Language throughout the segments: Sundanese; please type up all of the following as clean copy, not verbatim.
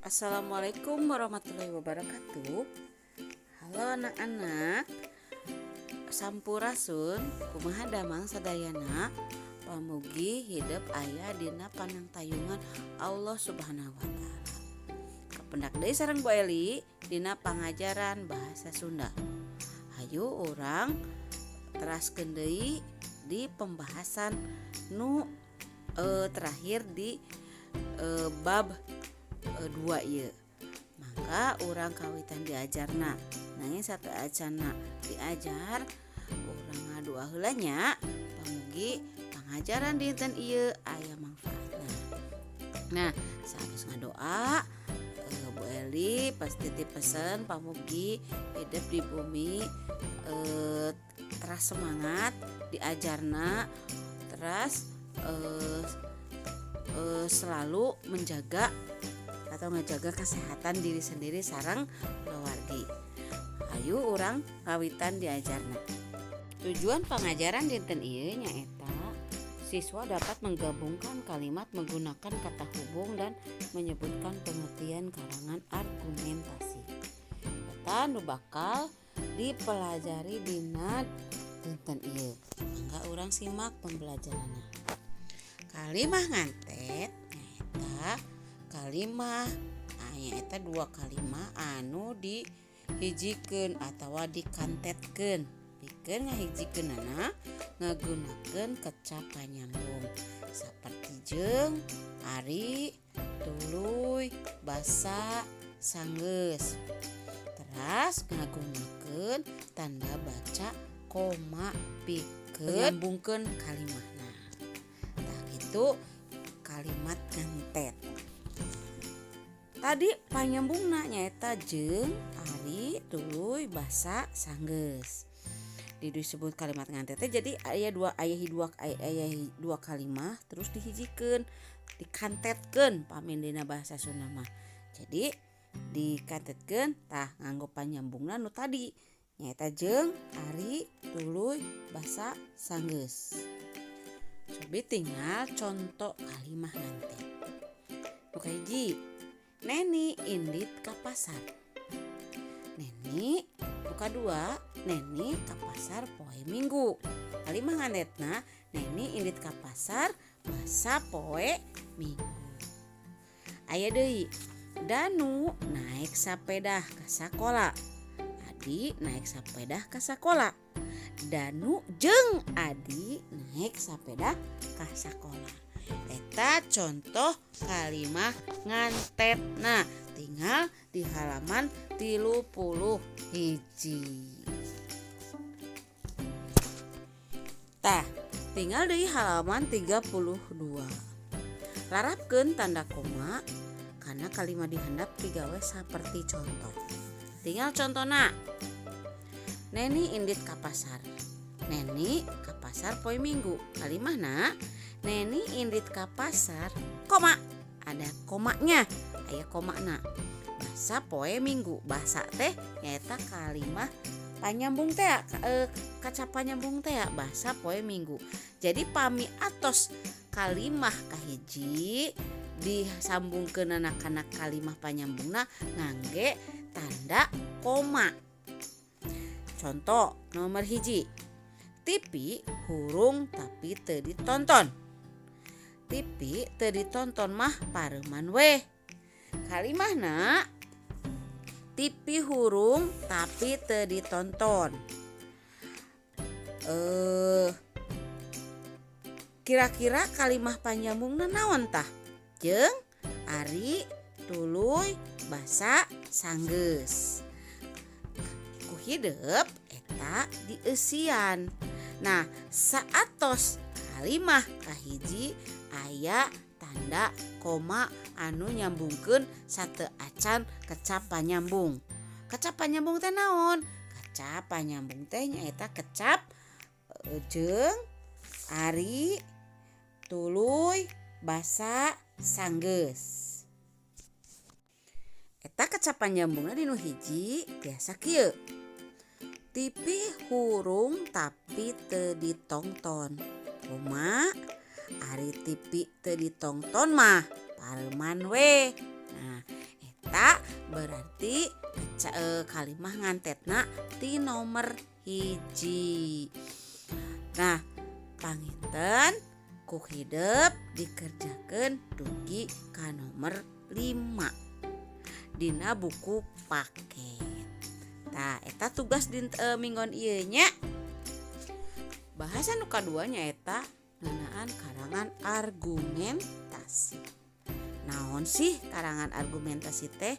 Assalamualaikum warahmatullahi wabarakatuh. Halo anak-anak, sampurasun, kumaha damang sadayana. Pamugi hidep aya dina panangtayungan Allah Subhanahu wa taala. Kapendak deui sareng Bu Eli dina pangajaran bahasa Sunda. Hayu urang teraskeun deui di pembahasan nu terakhir di bab 2 ieu. Maka urang kawitan diajarna. Nanging sateuacanna diajar, urang ngadua heula nya, pamugi pangajaran dinten ieu aya mangfaatna. Nah, saabus ngadoa, Bu Eli pasti titip pesen pamugi hidup di bumi teras semangat diajarna, teras selalu menjaga atau ngejaga kesehatan diri sendiri sareng keluarga. Ayo urang kawitan diajarna. Tujuan pengajaran dinten ieu nyaeta siswa dapat menggabungkan kalimat menggunakan kata hubung dan menyebutkan pengertian karangan argumentasi. Eta nu bakal dipelajari dina dinten ieu. Mangga urang simak pembelajaranna. Kalimah ngantet nyaeta kalimah nyaeta dua kalimah anu dihijikeun atawa dikantetkeun. Pikeun ngahijikeunana ngagunakeun kecap panyambung saperti jeung, ari, tuluy, basa, sanggeus. Teras ngagunakeun tanda baca koma pikeun nyambungkeun kalimahna. Tah kitu kalimat ngantet. Tadi panyambungna nyaeta jeung, ari, tuluy, basa, sanggeus. Disebut kalimat ngantet teh jadi aya dua kalimah terus dihijikeun, dikantetkeun pami dina bahasa Sunda mah. Jadi dikantetkeun tah nganggo panyambungna nu tadi nyaeta jeung, ari, tuluy, basa, sanggeus. Cobi tinggal contoh kalimah ngantet. Nu kahiji, Neni indit ka pasar. Neni nu kadua, Neni ka pasar poe Minggu. Kalimah ngantetna Neni indit ka pasar basa poe Minggu. Aya deui, Danu naik sapedah ka sakola. Adi naik sapedah ka sakola. Danu jeung Adi naik sapedah ka sakola. Eta contoh kalimah ngantetna tinggal di halaman 31. Tah, tinggal di halaman 32. Larapkeun tanda koma karena kalimat dihandap digawe saperti contoh. Tinggal contona. Neni indit ka pasar. Neni ka pasar poe Minggu. Kalimahna Neni indit ka pasar, koma. Ada komanya, aya komana. Basa poe Minggu. Basa teh nyaeta kalimah panyambung teh, kaca panyambung teh basa poe Minggu. Jadi pami atos kalimah kahiji disambungkeunana kana kalimah panyambungna ngangge tanda koma. Contoh nomor 1, TV hurung tapi teu ditonton. TV teu ditonton mah pareuman weh. Kalimahna TV hurung tapi teu ditonton. Kira-kira kalimah panyambungna naon tah? Jeung, ari, tuluy, basa, sanggeus. Ku hidep eta dieusian. Nah, saatos kalimah kahiji aya tanda koma anu nyambungkeun sateuacan kecap panyambung. Kecap panyambung teh naon? Kecap panyambung teh nyaeta kecap jeung, ari, tuluy, basa, sanggeus. Eta kecap panyambungna dinu hiji biasa kieu. TV hurung tapi teu ditongton. Koma, ari TV teu ditongton mah pareuman we. Nah, Eta berarti kalimah ngantetna ti nomor 1. Nah, panginten ku hidep dikerjakeun dugi ka nomor 5 dina buku paket. Tah, eta tugas minggon ieu nya. Bahasa nu kadua nyaeta ngeunaan karangan argumentasi. Naon sih karangan argumentasi teh?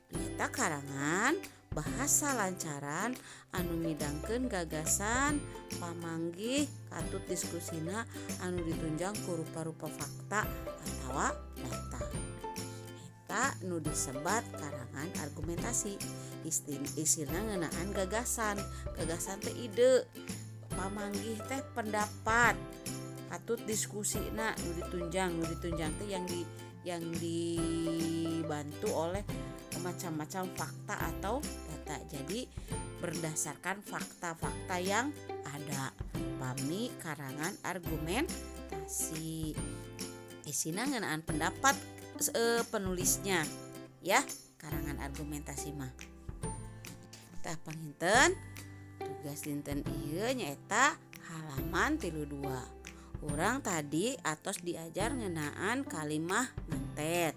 Nyaeta karangan bahasa lancaran anu midangkeun gagasan, pamanggih, katut diskusina anu ditunjang ku rupa-rupa fakta atawa data. Eta nu disebat karangan argumentasi. Isina ngeunaan gagasan. Gagasan teh ide, pamanggih teh pendapat, katut diskusina nu ditunjang teh yang dibantu oleh macam-macam fakta atau data. Jadi berdasarkan fakta-fakta yang ada. Pami karangan argumentasi. Isina ngeunaan pendapat penulisnya ya, karangan argumentasi mah. Tah panginten tugas dinten ieu nyaeta halaman 32. Urang tadi atos diajar ngeunaan kalimah ngantet.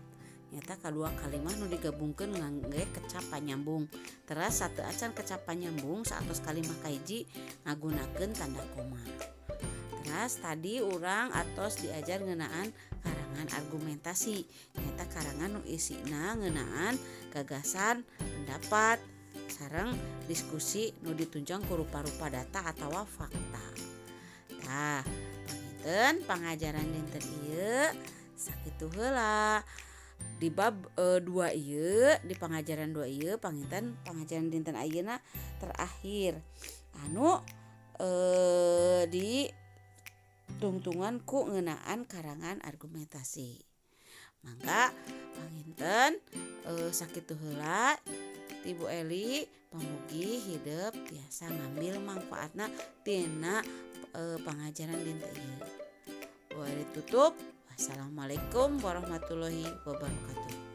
Nyata kadua kalimah nu digabungkeun ngangge kecap panyambung. Teras satu acan kecap panyambung saatos kalimah kahiji ngagunakeun tanda koma. Teras tadi urang atos diajar ngeunaan karangan argumentasi. Nyata karangan nu isina ngeunaan gagasan, pendapat, sareng diskusi nu ditunjang ku rupa-rupa data atawa fakta. Tah, panginten pangajaran dinten ieu sakitu heula. Di bab 2 ieu, di pangajaran 2 ieu panginten pangajaran dinten ayeuna terakhir anu di tungtungan ku ngeunaan karangan argumentasi. Mangga panginten sakitu heula ti Bu Eli, pamugi hidep tiasa ngambil manfaatna tina pangajaran dinten ieu. Bu Eli tutup. Wassalamualaikum warahmatullahi wabarakatuh.